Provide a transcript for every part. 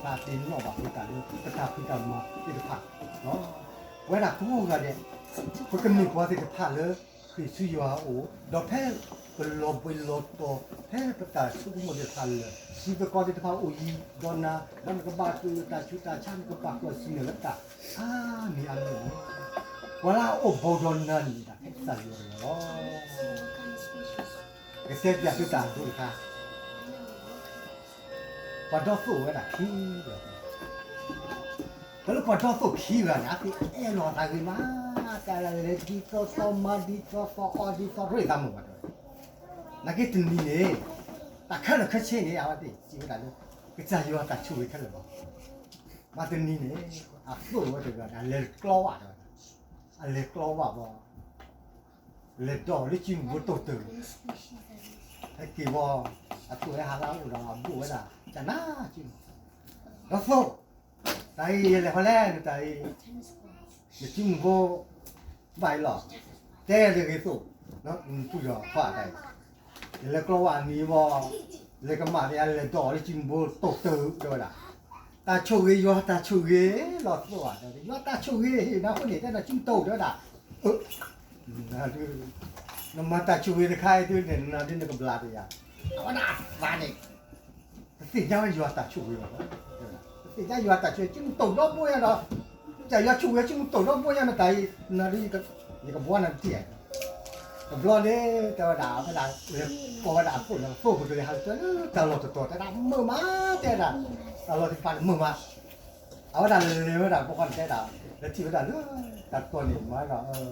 သးသ့ၣ်နီၣ်ဘၣ်အဃိသတးလၢ ပတၢ်ဖံးတၢ်မၤသ့ၣ်တဖၣ်လီၤ. ပဝဲဒၣ်ကိးဂၤဒဲး ပကမ့ၢ်ပှၤသ့ၣ်တဖၣ်လၢ ခရံာ်ဆူယွၤအအိၣ်, ဒီးဖဲပလီၤဘှံးလီၤတီၤ ဖဲပတၢ်ဆိကမိၣ်သ့ၣ်တဖၣ်လၢာ်, စံးသကိးသ့ၣ်တဖၣ်အိၣ်ယံၤဒီးနၤ, ဒီးနကဘၣ်က့ၤတၢ်ဆူးတၢ်ဆါ နကဘၣ်ကွၢ်ဆၢၣ်မဲာ်လၢတၢ်အါမံၤအါမံၤန့ၣ်, ပှၤလၢအအိၣ်ဘူးဒီးနၤန့ၣ် မ့ၢ်ဒၣ်ဖဲကစၢ်ယွၤတဂၤလီၤ. ကတဲပျးသုတၢ်အဒိတခါ, ပှၤဒီသိၣ်ဝဲဒၣ်ခံဂၤ, တၢ်လၢပှၤဒီသိၣ်ခံဂၤန့ၣ် အသ့ၣ်အဲၣ်လီၤသးဂ့ၤမး, တၢ်လၢလဲၤဒ်သိးသိး မၤဒ်သိးသိး အီၣ်ဒ်သိး ရ့ၣ်သးမုာ်ဘၣ်တဲဝဲ, နာ်က့တနံၤန့ၣ် တၢ်ခဲလၢာ်ခဲဆ့န့ၣ် အဝဲသ့ၣ်စံးဝဲဒၣ်လၢ ကစၢ်ယွၤတၢ်ဆိၣ်ဂ့ၤခဲလၢာ်လီၤ. မ့ၢ်တနံၤန့ၣ် အသိၣ်ဝဲတဂၤန့ၣ် အလဲၤကျီဝဲတဲဝဲဒၣ်, အလဲၤကျီဝဲဘၣ် လဲၤဒီးလၢစုမုၢ်ဘိတိၢ်တၢၢ်, ဟဲက့ၤဝဲ, အသိၣ်ဟဲဟးလၢအအိၣ်ဒီးအဘိၣ်ဝဲဒၣ် ကနၣ်စုမုၢ်, ဒီးသိၣ်, တၢ်အံၤယလဲၤဃီလဲၣ် နတၢ်အံၤ, နစုမုၢ်ဘိဘၣ်အံၤလီၤ, တဲတဂ့ၤသိၣ်, နပုၢ်ဒီးခွါတၢ်အံၤ, ယလဲၤကျီဝဲအနံၤဘၣ်, လဲၤကမၣ်ဒီးယလဲၤဒီးလၢစုမုၢ်ဘိတိၢ်တၢၢ်တဲဝဲဒၣ်, တၢ်ဆိၣ်ဂ့ၤ ယွၤတၢ်ဆိၣ်ဂ့ၤလီၤသိၣ်ဧါ, ယွၤတၢ်ဆိၣ်ဂ့ၤဟ့ၣ်နၤအဃိန့ၣ် တဲနၤစုမုၢ်တိၢ်တဲဝဲဒၣ်, နမၤတၢ်ဆိၣ်ဂ့ၤတခါအံၤဒုးန့ၣ် နၤဒုးနကဘျါတယၤ, အဝဲဒၣ်အသးန့ၣ် တသ့ၣ်ညါဝဲယွၤတၢ်ဆိၣ်ဂ့ၤဘၣ်, တသ့ၣ်ညါယွၤတၢ်ဆိၣ်ဂ့ၤ စုမုၢ်တိၢ်ဒီဘိညါဒီး, ကစၢ်ယွၤဆိၣ်ဂ့ၤ စုမုၢ်တိၢ်ဒီဘိညါ နတၢ်အံၤ, နၤဒုး ယကဘှီနၤတထံၣ်ဧါ, တဘျီန့ၣ် တဲဝဲဒၣ် အဝဲဒၣ်လဲၤကိးဝဲဒၣ်အသိၣ်န့ၣ် သိၣ်ပကလဲၤဟးလၢတၢ်လီၢ်တတီၤ တဲဒၣ်မုာ်မး တဲဒၣ်, တၢ်လီၢ်သ့ၣ်တဖၣ်န့ၣ်မုာ်မး, အဝဲဒၣ်လဲၤဝဲဒၣ်ဘိဃီန့ၣ်တဲဒၣ်, လဲၤထံၣ်ဝဲဒၣ်လၢ တၢ်တီၤန့ၣ်မၤဒီး မဲာ်မုာ်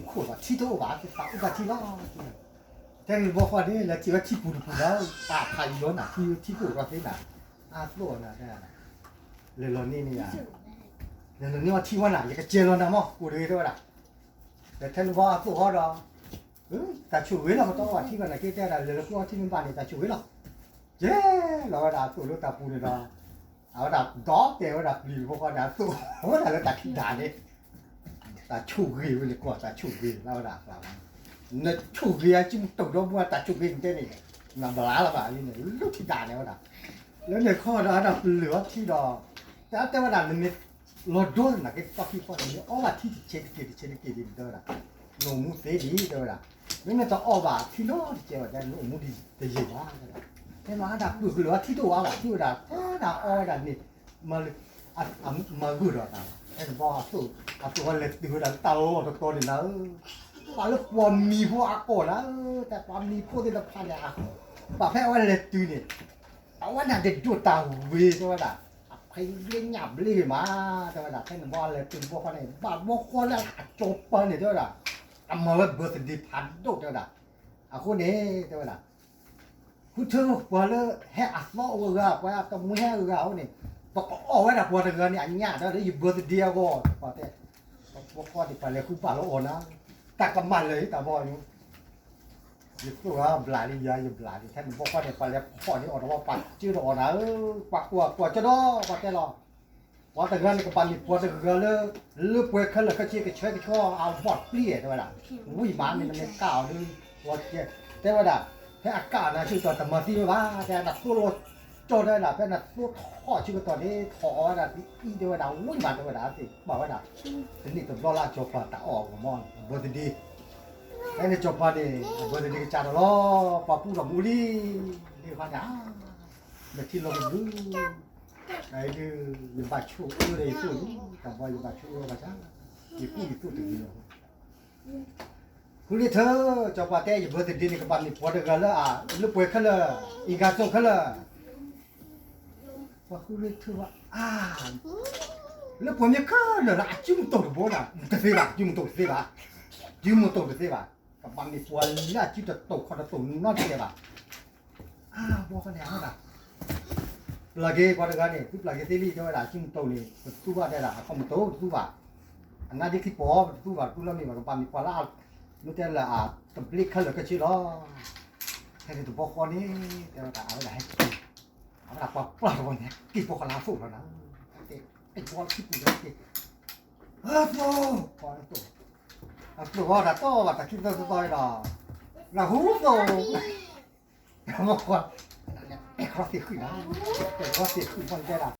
ခိၣ်ဒီးထံတအိၣ်ဘၣ် သးအုးဘၣ်ထံလီၤ, တဲန့ၣ်ဘိဃီန့ၣ် လဲၤထံၣ်ဝဲထံပူၤတပူၤဒီး တၢ်ဖးယံၤလီၤနၤ ထံထံကိၣ်ဒီးသ့နၤ, အသိၣ်နၤတဲ, လဲၤလီၤန့ၢ်န့ၢ်ယၤ, လဲၤလီၤန့ၢ်အီထံဝဲနၤ ယကစဲးလီၤနၤမး ကိၣ်တဂ့ၤတဲဝဲဒၣ်, လဲၤထဲန့ၣ်ဘိအသိၣ်ဃီဒီး, တၢ်ဆိၣ်ဂ့ၤလီၤ ပတအီဘၣ်ထံဘၣ်နၤက့တဲဒၣ် လဲၤလီၤကျီထံမ့ၢ်ဘၣ်န့ၣ် တၢ်ဆိၣ်ဂ့ၤလီၤ, ကဲလီၤဝဲဒၣ်အသိၣ်လၢတၢ်ပူၤန့ၣ်ဒီး, အဝဲဒၣ်ဒီးတဲဝဲဒၣ်ပျံၤတဘိဃီန့ၣ် အသိၣ်ဝဲဒၣ်လၢတၢ်ထံၣ်ဒၣ်န့ၣ် တၢ်ဆိၣ်ဂ့ၤဝဲန့ၣ် ကွၢ်တၢ်ဆိၣ်ဂ့ၤလၢဝဲဒၣ်အကျါ, နဆိၣ်ဂ့ၤအစုမုၢ်တိၢ်ဒီဘိတၢ်ဆိၣ်ဂ့ၤနတဲန့ၣ်, နဘျါလၢၤဘၣ်လံန့ၣ် လူထံၣ်ဒၣ်န့ၣ်ဝဲဒၣ်, လၢန့ၣ်ခီဒီးဝဲဒၣ်ပျံၤအီထံဒီး, တၢ်တဲဝဲဒၣ် နမ့ၢ်လီၤဒိနၤက့တသီခံသီန့ၣ် နအီဘၣ်ထံတဆဲးတက့ၢ်တဆဲးတက့ၢ်ဒ်န့ၣ်တဲဝဲဒၣ်, နအိၣ်မူသ့ဒံးတဲဝဲဒၣ်, မ့မ့ၢ်တအီဘၣ်ထံနီတစဲးဘၣ် နအိၣ်မူဒံးတယံာ်ဘၣ်, တဲမၤဒၣ်ပှၢ်ကလၢၤအီထံတအိၣ်ဘၣ် ထံဝဲဒၣ် တဲဒၣ်အီဝဲဒၣ်န့ၣ် မၤဂုာ်ဒီးတၢ်, ဖဲန့ၣ်ဘီအသိၣ်, အသိၣ်ဝဲလဲၤတုၤဝဲဒၣ်လၢတၢ်လီၢ်တတီၤန့ၣ်နၤဧၢ, ဘၣ်လၢပှၤမံၤဖိအကီၢ်နၤဧၢ, တၢ်ပှၤမံၤဖိသ့ၣ်တဖၣ်န့ၣ်, ဘၣ်ဖဲအဝဲလဲၤတုၤန့ၣ်, အဝဲဒၣ်တဒိၣ်တၢ်ဝ့ၤတဲဝဲဒၣ်, အဖဲလၢညၣ်ဘျ့ဂ့ၤမး, တဲဝဲဒၣ် ဖဲန့ၣ်ဘီလဲၤတုၤဘီဃီန့ၣ် ဘၣ်ဘီဃီလၢအစီၤပၤန့ၣ်တဲဝဲဒၣ်, အမၤဝဲ birthday ဖးဒိၣ်တဲဝဲဒၣ်, အဃိန့ၣ် တဲဝဲဒၣ် ဃုထၢပှၤလၢဟဲအသီအိၣ်အဂၤ ပှၤတမှံဟဲအဂၤအဃိန့ၣ်, ပကအီၣ်ဝဲဒၣ်ပှၤတဂၤန့ၣ်အညၣ်ဒီးလၢယ birthday အဂီၢ်, ပှၤတဲ, ပှၤဃီန့ၣ် ပှၤလဲၤဃုဘၣ်လၢအီၤနၤ, တၢ်ကမၣ်လၢာ်တၢ်ဘီန့ၣ်, ယသိၣ်အဘျးလံ ယၤယဘျးလံ ဖဲန့ၣ်ဘီဃီန့ၣ် ပှၤလဲၤဖီၣ်န့ၢ်အီၤဒီး ပှၤစၢဒီးအီၤနၤဧၢ, ပှၤကွၢ်ကွၢ်ကဒီး ပှၤတဲလီၤ ပှၤတဂၤန့ၣ် ကဘၣ်မ့ၢ်ပှၤတဂၤလၢ လၢပှဲၤခဲလၢာ်ခဲဆ့ ကဆှဲကဆှီအဘီၣ်ပျံၤတဲဝဲဒၣ်, ဝံၣ်မးန့ၣ် နမ့ၢ်ကၣ်အီၤဒုး လီၤကဲ, တဲဝဲဒၣ်, ဖဲအကၣ်အီၤနၤဆၢကတီၢ်တမၤသံဝဲဘၣ်, တဲနသိၣ်လီၤကၠီတဲဝဲဒၣ်, ဖဲနသိၣ်ထီၣ်ဆၢကတီၢ်န့ၣ် ထီၣ်အီၤဝဲဒၣ်သံအံၤတဲဝဲဒၣ်, ဝံၣ်မးတဲဝဲဒၣ် သ့ၣ်ဘၣ်ဝဲဒၣ်, တနံၣ်တဘျီလၢအစီၤပၤတၢ်အီၣ်အဂီၢ်မး အ birthday, ဖဲန့ၣ်စီၤပၤန့ၣ် အ birthday ကစၢ်ဒီးလီၤ, ပှၤပူထီၣ်မူလံ, လံခါန့ၣ် နထံၣ်လီၤကဘျုး အံၤဒုး ယဘၣ်ဆိၣ်အၢဒီးယသိၣ်လံ, တၢ်ဘီယဘၣ်ဆိၣ်အၢဘၣ်ဆၣ်, ယကူၣ်ယသိၣ်တဂ့ၤလီၤ. ဃုလ့ထၢၣ်, စီၤပၤတဲ ယ birthday န့ၣ် ကဘၣ်မ့ၢ်ပှၤတဂၤလၢအ လၢပှဲၤခဲလၢာ်, အံၤဂၤစိခဲလၢာ်, ပှၤဃုလ့ထၢၣ်ဘၣ်အါ, လၢပှဲၤမ့ၢ်ခဲလၢာ်လၢအစုမတိၢ်တဘိနၤ, တသ့ဘၣ်, စုမတိၢ်တသ့ဘၣ်, စုမတိၢ်တသ့ဘၣ်, ကဘၣ်မ့ၢ်ပှၤလၢအစုတတိၢ်ခီၣ်တတိၢ်နီတစဲးဘၣ် အါဘီဃီန့ၣ် အဝဲဒၣ် ပျၢ်က့ၤပှၤတဂၤန့ၣ် သုပျၢ်က့ၤသ့လံ တဲဝဲဒၣ် စုမတိၢ်န့ၣ် ပတသူဘၣ်တဲဒၣ် အခီၣ်မတိၢ်တသူဘၣ်, အနါဒ့ခံပီၢ် ပတသူဘၣ် တသူလၢမ့ၢ်ဘၣ် ကဘၣ်မ့ၢ်ပှၤလၢ မ့ၢ်တဲလၢအ တဘျ့ခဲလၢာ်ခဲဆ့လီၤ. ဖဲန့ၣ်တဘီဃီန့ၣ် တဲဝဲဒၣ် အဝဲဒၣ်ဟဲက့ၤ, အဝဲဒၣ်ပှၤပျၢ်တဘီန့ၣ် က့ၤဘီဃီလၢအသိၣ်လီၤနၤ, က့ၤဘီခံပူၤလၢက့ၤ, အသိၣ်, အသိၣ်ဝဲဒၣ်တီၢ်ဘၣ်တၢ်ခံသၢသီဒီး နၢ်ဟူသိၣ် ဘီဃီ, ပ သ့ၣ်ဃုာ်နၤ, သ့ၣ်ဃုာ်မ့ၢ်တဲဒၣ်,